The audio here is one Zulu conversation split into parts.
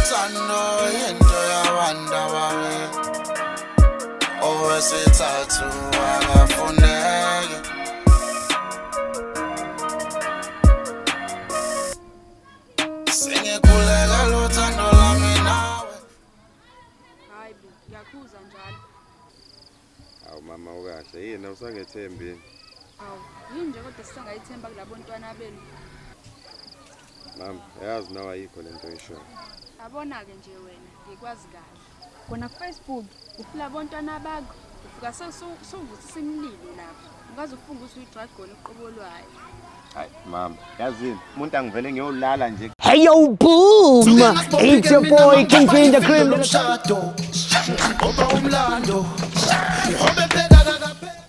Uthando into yabantu ababili. Owesithathu akafuneki. Sengikhulekela uthando lwami nawe. Hayi bo, ngiyakhuza njalo. Hawu mama ukahle yini awusangethembi yini? Hawu, yini nje kodwa sisangayithemba kulabo ntwana benu? Mama, yazi nawe ayikho lento oyishoyo. Yabona-ke nje wena, ngikwazi kahle. Kona ku-Facebook, ufula bontwana bakho, ufika sewuvuthisa imililo lapha. Ungaze ufunge ukuthi uyi-dragon uqobo lwayo. Hayi mama, yazini umuntu angivele ngiyolala nje. Hey yo, boom! It's your boy King Queen the Cream. Umshado ngoba umlando ihobe pheka kakapheka.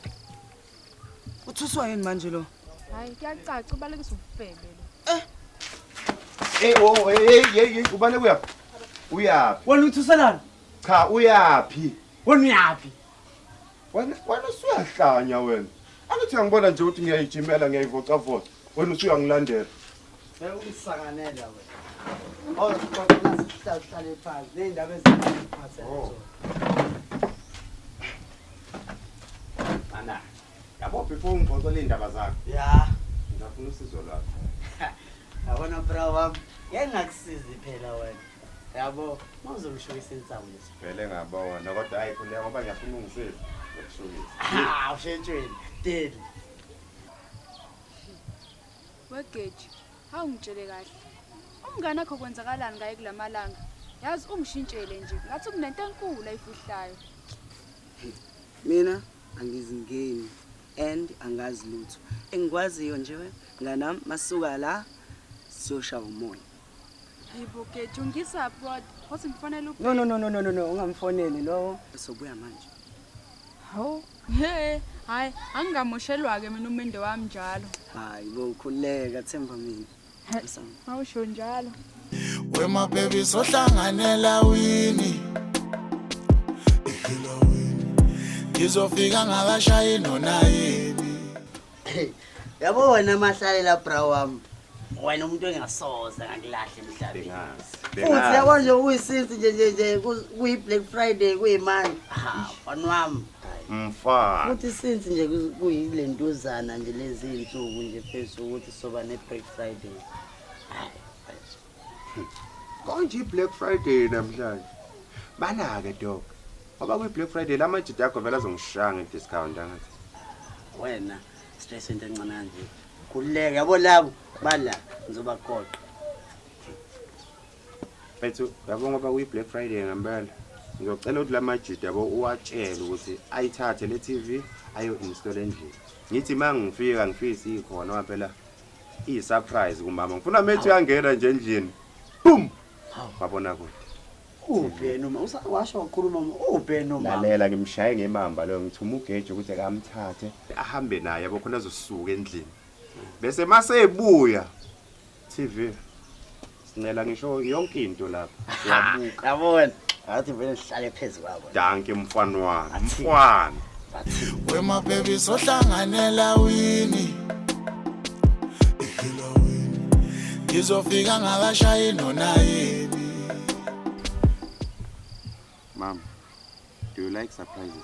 Uthuswa yini manje lo? Hhayi, kuyacaca ubalekisa ubufebe lo. Hey oh hey hey hey ubaleka uyaphi? Uyaphi? Wena uthuselani? Cha uyaphi? Wena uyaphi? Wena usuyahlanya wena. Angithi uyangibona nje ukuthi ngiyayijimela ngiyayivocavoca. Wena usuyangilandela. Uyisakanela wena. Awuxoxa sihlale phansi nezindaba eziphathele zona. Mana. Yabo before ngixoxele indaba zakho, Ya, ngizafuna usizo lwakho. yabona bra wami, ngeke ngakusizi phela wena. Yabo, mawuzongishukisa insangu nje. Vele ngabona kodwa hayi khuleka ngoba ngiyafuna ungisize. Ngokushukisa. Ha, ushentshweni. Deal. Wegeji, hawu ngitshele kahle. Umngane wakho kwenzakalani ngaye kulamalanga? Yazi ungishintshele nje, ngathi kunento enkulu ayifihlayo. Mina angizingeni and angazi lutho. Engikwaziyo nje wena, mnganami masuka la siyoshaya umoya. Hayi bo Geji, ungisaphi kodwa? Wathi ngifanele No no no no no no no, ungamfoneli lowo. Sobuya manje. Hawu, he, hayi, angingamoshelwa-ke mina umendo wami njalo. Hayi bo khuleka themba mina. Mawusho njalo. Wema baby sohlanganela wini. Ehilawini. Ngizofika ngakashayi nonayini. Yabo wena mahlalela bra wami. Wena umuntu engasoze ngakulahla emhlabeni. Bengazi. Futhi yabo nje kuyisinsi nje nje nje kuyi Black Friday kuyimani. Ha, mfana wami. Mfana. Futhi since nje kuyilentuzana nje lezi insuku nje phezulu ukuthi soba ne Black Friday. Hayi. Konje i-Black Friday namhlanje. Bana-ke dog. Ngoba kwi-Black Friday la majidi akho vele azongishaya nge-discount angathi. Wena stress into encane kanje. Khululeka yabo labo bala ngizobaqoqa. Mfethu yabo ngoba kuyi-Black Friday ngempela. Ngizocela ukuthi la majidi yabo uwatshele ukuthi ayithathe le TV ayo-install endlini. Ngithi uma ngifika ngifike ikhona ngoba phela iyi-surprise kumama. Ngifuna methi uyangena nje endlini. Boom! Wabona kude. Uphi noma washo wakhuluma uphi noma. Lalela ngimshaye ngemamba leyo ngithuma ugeje ukuthi akamthathe ahambe naye yabo khona azosuka endlini. Bese mase ebuya TV sincela ngisho yonke into lapha. Siyabuka. Yabo wena athi vele sihlale phezu kwabo. Danke mfana wami. Mfana. Wema baby sohlanganela wini. Ehilawini. Ngizofika ngakashayi nonayini. Mom, do you like surprises?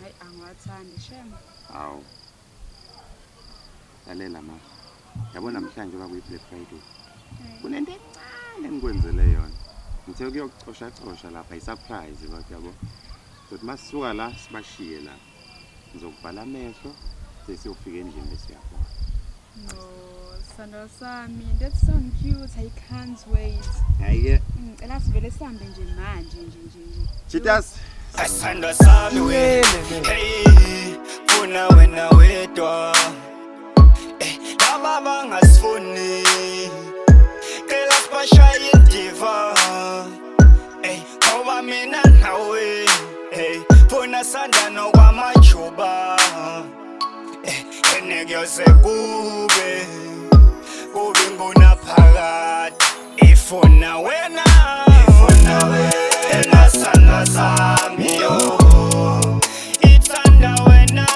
Hayi angiwathandi shem. Hawu. Lalela ma. Yabo namhlanje ngoba kuyi Black Friday. Kunento encane engikwenzele yona. Ngithe ukuyocosha cosha lapha i-surprise kodwa yabo. Sothi masisuka la sibashiye la. Ngizokuvala amehlo sesiyofika endlini bese uyabona. No, sithandwa sami, that sound cute. I can't wait. Hayi-ke. Ngicela sivele sihambe nje manje nje nje nje. Cheetahs. Asithandwa sami we hey funa wena wedwa laba bangasifuni cela sibashaye indiva ngoba mina nawe hey funa sanda nokwamajuba ene kuyoze kube kube ngunaphakade ifuna wena ifuna wena sandla sami yo ithanda wena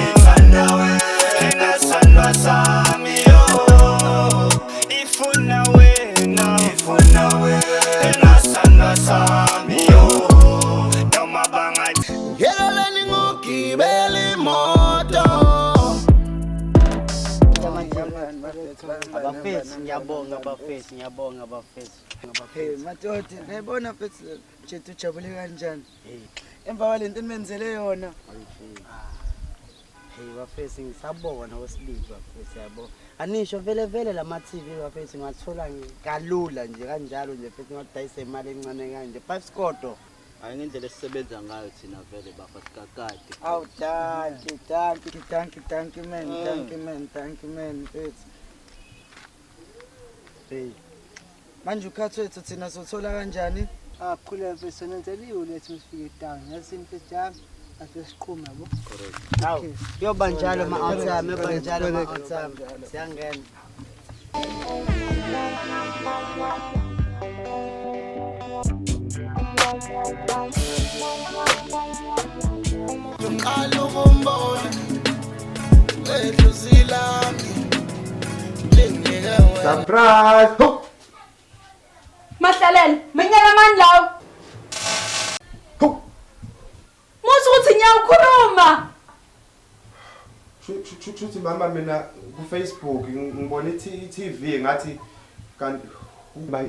ithanda wena sandla sami yo ifuna wena ifuna wena. Wena sandla sami yo, noma bangathi Yekeleni ngugibela imoto. Abafethu ngiyabonga, abafethu ngiyabonga, abafethu. Hey madoda, nayibona mfethu Jethu ujabule kanjani? Emva kwalento enimenzele yona. Hey bafethu, ngisabonga wesibili bafethu, yabo. Anisho vele vele lama TV bafethu ngathola kalula nje kanjalo nje mfethu, ngadayisa imali encane kanje. 5 skodo. Hayi, ngendlela esisebenza ngayo thina vele bafa sikakade. Awu dankie, dankie, dankie, dankie man, dankie man, dankie man mfethu. Hey. Manje ukhathi wethu thina sothola kanjani? Ah, khula mfethu, nenzeliwe lethu sifike etown. Yazi mfethu yami, ase siqhuma yabo. Hawu, kuyoba njalo ma out time, kuyoba njalo ma out time. Siyangena. Ngiqala ukumbona edlozi lami linginike wena. Surprise! Ho! Mahlalela, minyaka mani lawo? Ho! Musu ukuthi ngiyawukhuluma. Shuthi mama, mina ku Facebook ngibona i-TV, ngathi kanti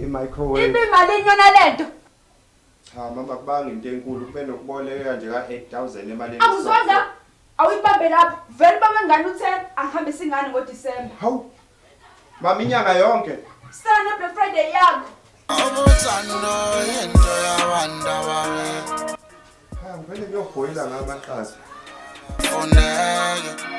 i-microwave. Ibe malini yona lento? Cha mama, kubanga into enkulu, kube nokuboleka nje ka 8000 emalini. Akuzwanga? Awuyibambe lapho. Vele baba ngane uthe angihambise ingane ngoDisemba. Hawu. Mama, inyanga yonke. Sala ne Black Friday yakho. Ubuthando into yabantu ababe Ha, ngivele ngiyobhoyila ngamaqatha. funeke.